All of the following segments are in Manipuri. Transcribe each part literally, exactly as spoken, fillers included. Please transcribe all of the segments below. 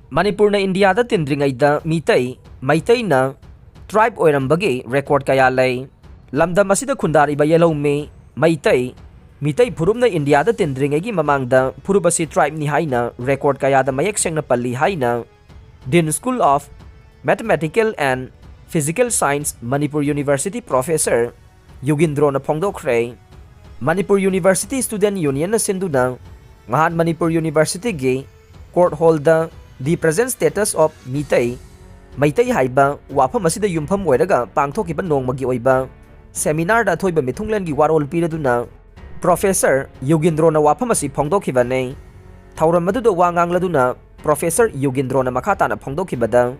ꯃꯅꯤꯄꯨꯔꯅ ꯏꯟꯗꯤꯌꯥꯗ ꯇꯤꯟꯗ꯭ꯔꯤꯉꯩꯗ ꯃꯤꯇꯩ, ꯃꯩꯇꯩꯅ tribe ꯑꯣꯏꯔꯝꯕꯒꯤ record ꯀꯌꯥ ꯂꯩ꯫ ꯂꯝꯗꯝ ꯑꯁꯤꯗ ꯈꯨꯟꯗꯥꯔꯤꯕ ꯌꯦꯜꯍꯧꯃꯤ, ꯃꯩꯇꯩ, ꯃꯤꯇꯩ ꯐꯨꯔꯨꯞꯅ ꯏꯟꯗꯤꯌꯥꯗ ꯇꯤꯟꯗ꯭ꯔꯤꯉꯩꯒꯤ ꯃꯃꯥꯡꯗ ꯐꯨꯔꯨꯞ ꯑꯁꯤ tribeꯅꯤ ꯍꯥꯏꯅ record ꯀꯌꯥꯗ ꯃꯌꯦꯛ ꯁꯦꯡꯅ ꯄꯜꯂꯤ ꯍꯥꯏꯅ Dean School of Mathematical and Physical Science, Manipur University professor ꯌꯨꯒꯤꯟꯗ꯭ꯔꯣꯅ ꯐꯣꯡꯗꯣꯛꯈ꯭ꯔꯦ꯫ Manipur University Student Unionꯅ ꯁꯤꯟꯗꯨꯅ ꯉꯍꯥꯟ Manipur Universityꯒꯤ court hallꯗ The Present Status of Meitei, Meitei ꯍꯥꯏꯕ ꯋꯥꯐꯝ ꯑꯁꯤꯗ ꯌꯨꯝꯐꯝ ꯑꯣꯏꯔꯒ ꯄꯥꯡꯊꯣꯛꯈꯤꯕ ꯅꯣꯡꯃꯒꯤ ꯑꯣꯏꯕ seminarꯗ ꯑꯊꯣꯏꯕ ꯃꯤꯊꯨꯡꯂꯦꯟꯒꯤ ꯋꯥꯔꯣꯜ ꯄꯤꯔꯗꯨꯅ professor ꯌꯨꯒꯤꯟꯗ꯭ꯔꯣꯅ ꯋꯥꯐꯝ ꯑꯁꯤ ꯐꯣꯡꯗꯣꯛꯈꯤꯕꯅꯤ꯫ ꯊꯧꯔꯝ ꯑꯗꯨꯗ ꯋꯥ ꯉꯥꯡꯂꯗꯨꯅ professor ꯌꯨꯒꯤꯟꯗ꯭ꯔꯣꯅ ꯃꯈꯥ ꯇꯥꯅ ꯐꯣꯡꯗꯣꯛꯈꯤꯕꯗ,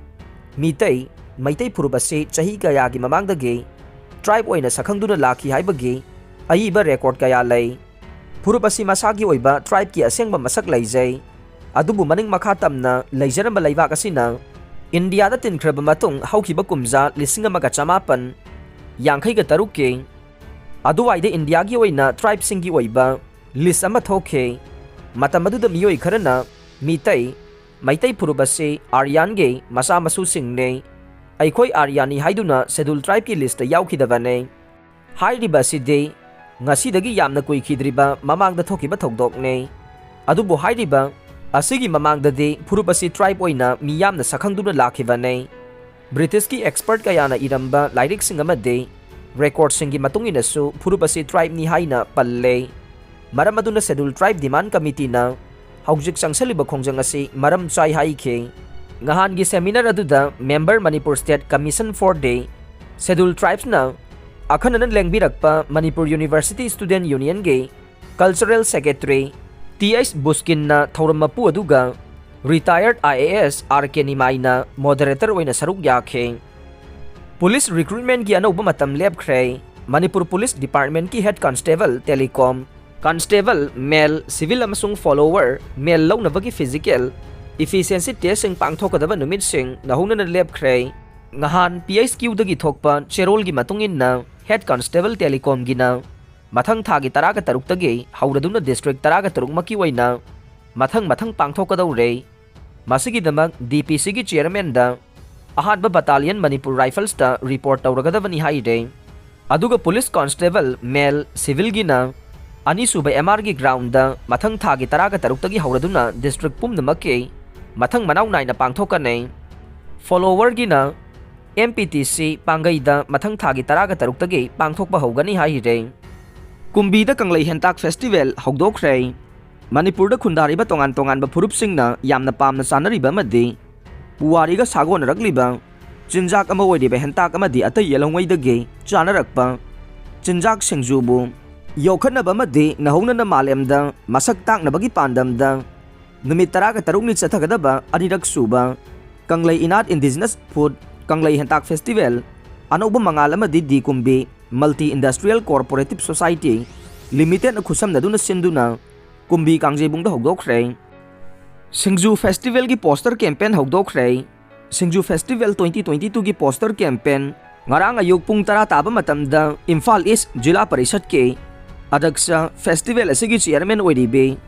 ꯃꯤꯇꯩ, ꯃꯩꯇꯩ ꯐꯨꯔꯨꯞ ꯑꯁꯤ ꯆꯍꯤ ꯀꯌꯥꯒꯤ ꯃꯃꯥꯡꯗꯒꯤ tribe ꯑꯣꯏꯅ ꯁꯛꯈꯪꯗꯨꯅ ꯂꯥꯛꯈꯤ ꯍꯥꯏꯕꯒꯤ ꯑꯏꯕ record ꯀꯌꯥ ꯂꯩ꯫ ꯐꯨꯔꯨꯞ ꯑꯁꯤ ꯃꯁꯥꯒꯤ ꯑꯣꯏꯕ tribeꯀꯤ ꯑꯁꯦꯡꯕ ꯃꯁꯛ ꯂꯩꯖꯩ, ꯑꯗꯨꯕꯨ ꯃꯅꯤꯡ ꯃꯈꯥ ꯇꯝꯅ ꯂꯩꯖꯔꯝꯕ ꯂꯩꯕꯥꯛ ꯑꯁꯤꯅ ꯏꯟꯗꯤꯌꯥꯗ ꯇꯤꯟꯈ꯭ꯔꯕ ꯃꯇꯨꯡ ꯍꯧꯈꯤꯕ ꯀꯨꯝꯖꯥ ꯂꯤꯁꯤꯡ ꯑꯃꯒ ꯆꯃꯥꯄꯟ ꯌꯥꯡꯈꯩꯒ ꯇꯔꯨꯛꯀꯤ ꯑꯗꯨꯋꯥꯏꯗ ꯏꯟꯗꯤꯌꯥꯒꯤ ꯑꯣꯏꯅ tribeꯁꯤꯡꯒꯤ ꯑꯣꯏꯕ list ꯑꯃ ꯊꯣꯛꯈꯤ꯫ ꯃꯇꯝ ꯑꯗꯨꯗ ꯃꯤꯑꯣꯏ ꯈꯔꯅ ꯃꯤꯇꯩ, ꯃꯩꯇꯩ ꯐꯨꯔꯨꯞ ꯑꯁꯤ Aryanꯒꯤ ꯃꯆꯥ ꯃꯁꯨꯁꯤꯡꯅꯤ, ꯑꯩꯈꯣꯏ Aryanꯅꯤ ꯍꯥꯏꯗꯨꯅ schedule tribeꯀꯤ listꯇ ꯌꯥꯎꯈꯤꯗꯕꯅꯤ꯫ ꯍꯥꯏꯔꯤꯕ ꯑꯁꯤꯗꯤ ꯉꯁꯤꯗꯒꯤ ꯌꯥꯝꯅ ꯀꯨꯏꯈꯤꯗ꯭ꯔꯤꯕ ꯃꯃꯥꯡꯗ ꯊꯣꯛꯈꯤꯕ ꯊꯧꯗꯣꯛꯅꯤ꯫ ꯑꯗꯨꯕꯨ ꯍꯥꯏꯔꯤꯕ ꯑꯁꯤꯒꯤ ꯃꯃꯥꯡꯗꯗꯤ ꯐꯨꯔꯨꯞ ꯑꯁꯤ tribe ꯑꯣꯏꯅ ꯃꯤꯌꯥꯝꯅ ꯁꯛꯈꯪꯗꯨꯅ ꯂꯥꯛꯈꯤꯕꯅꯤ꯫ Britishꯀꯤ expert ꯀꯌꯥꯅ ꯏꯔꯝꯕ ꯂꯥꯏꯔꯤꯛꯁꯤꯡ ꯑꯃꯗꯤ recordꯁꯤꯡꯒꯤ ꯃꯇꯨꯡ ꯏꯟꯅꯁꯨ ꯐꯨꯔꯨꯞ ꯑꯁꯤ tribeꯅꯤ ꯍꯥꯏꯅ ꯄꯜꯂꯦ꯫ ꯃꯔꯝ ꯑꯗꯨꯅ Schedule Tribe Demand Committeeꯅ ꯍꯧꯖꯤꯛ ꯆꯪꯁꯤꯜꯂꯤꯕ ꯈꯣꯡꯖꯪ ꯑꯁꯤ ꯃꯔꯝ ꯆꯥꯏ ꯍꯥꯏꯈꯤ꯫ ꯉꯍꯥꯟꯒꯤ seminar ꯑꯗꯨꯗ member Manipur State Commission for the Schedule Tribesꯅ ꯑꯈꯟꯅꯅ ꯂꯦꯡꯕꯤꯔꯛꯄ Manipur University Student Unionꯒꯤ Cultural Secretary ꯇꯤ ꯑꯩꯆ ꯕꯨꯁꯀꯤꯟꯅ ꯊꯧꯔꯝ ꯃꯄꯨ ꯑꯗꯨꯒ retired I A S R K ꯅꯤꯃꯥꯏꯅ moderator ꯑꯣꯏꯅ ꯁꯔꯨꯛ ꯌꯥꯈꯤ꯫ Police recruitmentꯀꯤ ꯑꯅꯧꯕ ꯃꯇꯝ ꯂꯦꯞꯈ꯭ꯔꯦ꯫ Manipur Police Departmentꯀꯤ Head Constable Telecom, Constable Male, Civil ꯑꯃꯁꯨꯡ Follower Male ꯂꯧꯅꯕꯒꯤ physical efficiency testꯁꯤꯡ ꯄꯥꯡꯊꯣꯛꯀꯗꯕ ꯅꯨꯃꯤꯠꯁꯤꯡ ꯅꯧꯍꯧꯅꯅ ꯂꯦꯞꯈ꯭ꯔꯦ꯫ ꯉꯍꯥꯟ ꯄꯤ ꯑꯩꯆ ꯀ꯭ꯌꯨꯗꯒꯤ ꯊꯣꯛꯄ ꯆꯦꯔꯣꯜꯒꯤ ꯃꯇꯨꯡ ꯏꯟꯅ Head Constable Telecomꯒꯤꯅ ꯃꯊꯪ ꯊꯥꯒꯤ ꯇꯔꯥꯒ ꯇꯔꯨꯛꯇꯒꯤ ꯍꯧꯔꯗꯨꯅ district ꯇꯔꯥꯒ ꯇꯔꯨꯛꯃꯛꯀꯤ ꯑꯣꯏꯅ ꯃꯊꯪ ꯃꯊꯪ ꯄꯥꯡꯊꯣꯛꯀꯗꯧꯔꯦ꯫ ꯃꯁꯤꯒꯤꯗꯃꯛ ꯗꯤ ꯄꯤ ꯁꯤꯒꯤ ꯆꯤꯌꯔꯃꯦꯟꯗ ꯑꯍꯥꯟꯕ ꯕꯇꯥꯂꯤꯌꯟ ꯃꯅꯤꯄꯨꯔ ꯔꯥꯏꯐꯜꯁꯇ ꯔꯤꯄꯣꯔꯠ ꯇꯧꯔꯒꯗꯕꯅꯤ ꯍꯥꯏꯔꯦ꯫ ꯑꯗꯨꯒ ꯄꯨꯂꯤꯁ ꯀꯣꯟꯁꯇꯦꯕꯜ ꯃꯦꯜ ꯁꯤꯚꯤꯜꯒꯤꯅ ꯑꯅꯤꯁꯨꯕ ꯑꯦꯝ ꯑꯥꯔꯒꯤ ꯒ꯭ꯔꯥꯎꯟꯗ ꯃꯊꯪ ꯊꯥꯒꯤ ꯇꯔꯥꯒ ꯇꯔꯨꯛꯇꯒꯤ ꯍꯧꯔꯗꯨꯅ ꯗꯤꯁꯇ꯭ꯔꯤꯛ ꯄꯨꯝꯅꯃꯛꯀꯤ ꯃꯊꯪ ꯃꯅꯥꯎ ꯅꯥꯏꯅ ꯄꯥꯡꯊꯣꯛꯀꯅꯤ꯫ ꯐꯣꯂꯣꯋꯔꯒꯤꯅ ꯑꯦꯝ ꯄꯤ ꯇꯤ ꯁꯤ ꯄꯥꯡꯒꯩꯗ ꯃꯊꯪ ꯊꯥꯒꯤ ꯇꯔꯥꯒ ꯇꯔꯨꯛꯇꯒꯤ ꯄꯥꯡꯊꯣꯛꯄ ꯍꯧꯒꯅꯤ ꯍꯥꯏꯔꯦ꯫ ꯀꯨꯝꯕꯤꯗ ꯀꯪꯂꯩ ꯍꯦꯟꯇꯥꯛ ꯐꯦꯁꯇꯤꯚꯦꯜ ꯍꯧꯗꯣꯛꯈ꯭ꯔꯦ꯫ ꯃꯅꯤꯄꯨꯔꯗ ꯈꯨꯟꯗꯥꯔꯤꯕ ꯇꯣꯉꯥꯟ ꯇꯣꯉꯥꯟꯕ ꯐꯨꯔꯨꯞꯁꯤꯡꯅ ꯌꯥꯝꯅ ꯄꯥꯝꯅ ꯆꯥꯅꯔꯤꯕ ꯑꯃꯗꯤ ꯄꯨꯋꯥꯔꯤꯒ ꯁꯥꯒꯣꯟꯅꯔꯛꯂꯤꯕ ꯆꯤꯟꯖꯥꯛ ꯑꯃ ꯑꯣꯏꯔꯤꯕ ꯍꯦꯟꯇꯥꯛ ꯑꯃꯗꯤ ꯑꯇꯩ ꯌꯦꯜꯍꯧꯉꯩꯗꯒꯤ ꯆꯥꯅꯔꯛꯄ ꯆꯤꯟꯖꯥꯛ ꯁꯤꯡꯖꯨꯕꯨ ꯌꯣꯛꯈꯠꯅꯕ ꯑꯃꯗꯤ ꯅꯧꯍꯧꯅꯅ ꯃꯥꯂꯦꯝꯗ ꯃꯁꯛ ꯇꯥꯛꯅꯕꯒꯤ ꯄꯥꯟꯗꯝꯗ ꯅꯨꯃꯤꯠ ꯇꯔꯥꯒ ꯇꯔꯨꯛꯅꯤ ꯆꯠꯊꯒꯗꯕ ꯑꯅꯤꯔꯛ ꯁꯨꯕ ꯀꯪꯂꯩ ꯏꯅꯥꯠ ꯏꯟꯗꯤꯖꯤꯅꯁ ꯐꯨꯗ ꯀꯪꯂꯩ ꯍꯦꯟꯇꯥꯛ ꯐꯦꯁꯇꯤꯚꯦꯜ ꯑꯅꯧꯕ ꯃꯉꯥꯜ ꯑꯃꯗꯤ ꯗꯤ ꯀꯨꯝꯕꯤ ꯃꯜꯇꯤ ꯏꯟꯗꯁꯇ꯭ꯔꯤꯌꯦꯜ ꯀꯣꯑꯣꯄꯔꯦꯇꯤꯚ ꯁꯣꯁꯥꯏꯇꯤ ꯂꯤꯃꯤꯇꯦꯗꯅ ꯈꯨꯠꯁꯝꯅꯗꯨꯅ ꯁꯤꯟꯗꯨꯅ ꯀꯨꯝꯕꯤ ꯀꯥꯡꯖꯩꯕꯨꯡꯗ ꯍꯧꯗꯣꯛꯈ꯭ꯔꯦ꯫ ꯁꯤꯡꯖꯨ ꯐꯦꯁꯇꯤꯚꯦꯜꯒꯤ ꯄꯣꯁꯇꯔ ꯀꯦꯝꯄꯦꯟ ꯍꯧꯗꯣꯛꯈ꯭ꯔꯦ꯫ ꯁꯤꯡꯖꯨ ꯐꯦꯁꯇꯤꯚꯦꯜ ꯇ꯭ꯋꯦꯟꯇꯤ ꯇ꯭ꯋꯦꯟꯇꯤ ꯇꯨꯒꯤ ꯄꯣꯁꯇꯔ ꯀꯦꯝꯄꯦꯟ ꯉꯔꯥꯡ ꯑꯌꯨꯛ ꯄꯨꯡ ꯇꯔꯥ ꯇꯥꯕ ꯃꯇꯝꯗ ꯏꯝꯐꯥꯜ ꯏꯁ ꯖꯤꯂꯥ ꯄꯔꯤꯁꯠꯀꯤ ꯑꯗꯛꯁ ꯐꯦꯁꯇꯤꯚꯦꯜ ꯑꯁꯤꯒꯤ ꯆꯤꯌꯔꯃꯦꯟ ꯑꯣꯏꯔꯤꯕꯤ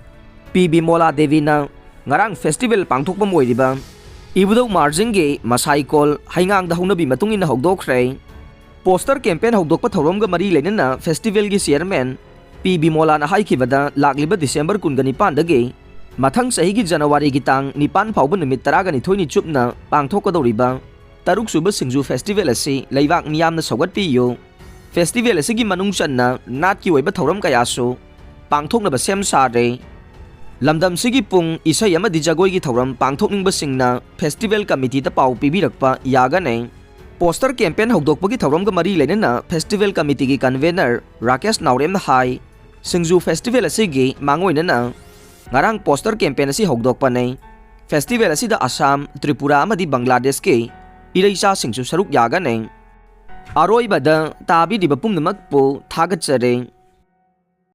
ꯄꯤ ꯕꯤꯃꯣꯂꯥ ꯗꯦꯕꯤꯅ ꯉꯔꯥꯡ ꯐꯦꯁꯇꯤꯚꯦꯜ ꯄꯥꯡꯊꯣꯛꯐꯝ ꯑꯣꯏꯔꯤꯕ ꯏꯕꯨꯙꯧ ꯃꯥꯔꯖꯤꯡꯒꯤ ꯃꯁꯥꯏꯀꯣꯜ ꯍꯩꯉꯥꯡꯗ ꯍꯧꯅꯕꯤ ꯃꯇꯨꯡ ꯏꯟꯅ ꯍꯧꯗꯣꯛꯈ꯭ꯔꯦ꯫ ꯄꯣꯁꯇꯔ ꯀꯦꯝꯄꯦꯟ ꯍꯧꯗꯣꯛꯄ ꯊꯧꯔꯝꯒ ꯃꯔꯤ ꯂꯩꯅꯅ ꯐꯦꯁꯇꯤꯚꯦꯜꯒꯤ ꯆꯤꯌꯔꯃꯦꯟ ꯄꯤ ꯕꯤꯃꯣꯂꯥꯅ ꯍꯥꯏꯈꯤꯕꯗ, ꯂꯥꯛꯂꯤꯕ ꯗꯤꯁꯦꯝꯕꯔ ꯀꯨꯟꯒ ꯅꯤꯄꯥꯟꯗꯒꯤ ꯃꯊꯪ ꯆꯍꯤꯒꯤ ꯖꯅꯋꯥꯔꯤꯒꯤ ꯇꯥꯡ ꯅꯤꯄꯥꯟ ꯐꯥꯎꯕ ꯅꯨꯃꯤꯠ ꯇꯔꯥꯒ ꯅꯤꯊꯣꯏꯅꯤ ꯆꯨꯞꯅ ꯄꯥꯡꯊꯣꯛꯀꯗꯧꯔꯤꯕ ꯇꯔꯨꯛꯁꯨꯕ ꯁꯤꯡꯖꯨ ꯐꯦꯁꯇꯤꯚꯦꯜ ꯑꯁꯤ ꯂꯩꯕꯥꯛ ꯃꯤꯌꯥꯝꯅ ꯁꯧꯒꯠꯄꯤꯌꯨ꯫ ꯐꯦꯁꯇꯤꯚꯦꯜ ꯑꯁꯤꯒꯤ ꯃꯅꯨꯡ ꯆꯟꯅ ꯅꯥꯠꯀꯤ ꯑꯣꯏꯕ ꯊꯧꯔꯝ ꯀꯌꯥꯁꯨ ꯄꯥꯡꯊꯣꯛꯅꯕ ꯁꯦꯝ ꯁꯥꯔꯦ꯫ ꯂꯝꯗꯝꯁꯤꯒꯤ ꯄꯨꯡ ꯏꯁꯩ ꯑꯃꯗꯤ ꯖꯒꯣꯏꯒꯤ ꯊꯧꯔꯝ ꯄꯥꯡꯊꯣꯛꯅꯤꯡꯕꯁꯤꯡꯅ ꯐꯦꯁꯇꯤꯚꯦꯜ ꯀꯃꯤꯇꯤꯗ ꯄꯥꯎ ꯄꯤꯕꯤꯔꯛꯄ ꯌꯥꯒꯅꯤ꯫ ꯄꯣꯁꯇꯔ ꯀꯦꯝꯄꯦꯟ ꯍꯧꯗꯣꯛꯄꯒꯤ ꯊꯧꯔꯝꯒ ꯃꯔꯤ ꯂꯩꯅꯅ ꯐꯦꯁꯇꯤꯚꯦꯜ ꯀꯃꯤꯇꯤꯒꯤ ꯀꯟꯚꯦꯅꯔ ꯔꯥꯀꯦꯁ ꯅꯥꯎꯔꯦꯝꯅ ꯍꯥꯏ, ꯁꯤꯡꯖꯨ ꯐꯦꯁꯇꯤꯚꯦꯜ ꯑꯁꯤꯒꯤ ꯃꯥꯡꯑꯣꯏꯅꯅ ꯉꯔꯥꯡ ꯄꯣꯁꯇꯔ ꯀꯦꯝꯄꯦꯟ ꯑꯁꯤ ꯍꯧꯗꯣꯛꯄꯅꯤ꯫ ꯐꯦꯁꯇꯤꯚꯦꯜ ꯑꯁꯤꯗ ꯑꯁꯥꯝ, ꯇ꯭ꯔꯤꯄꯨꯔꯥ ꯑꯃꯗꯤ ꯕꯪꯒ꯭ꯂꯥꯗꯦꯁꯀꯤ ꯏꯔꯩꯆꯥꯁꯤꯡꯁꯨ ꯁꯔꯨꯛ ꯌꯥꯒꯅꯤ꯫ ꯑꯔꯣꯏꯕꯗ ꯇꯥꯕꯤꯔꯤꯕ ꯄꯨꯝꯅꯃꯛꯄꯨ ꯊꯥꯒꯠꯆꯔꯤ꯫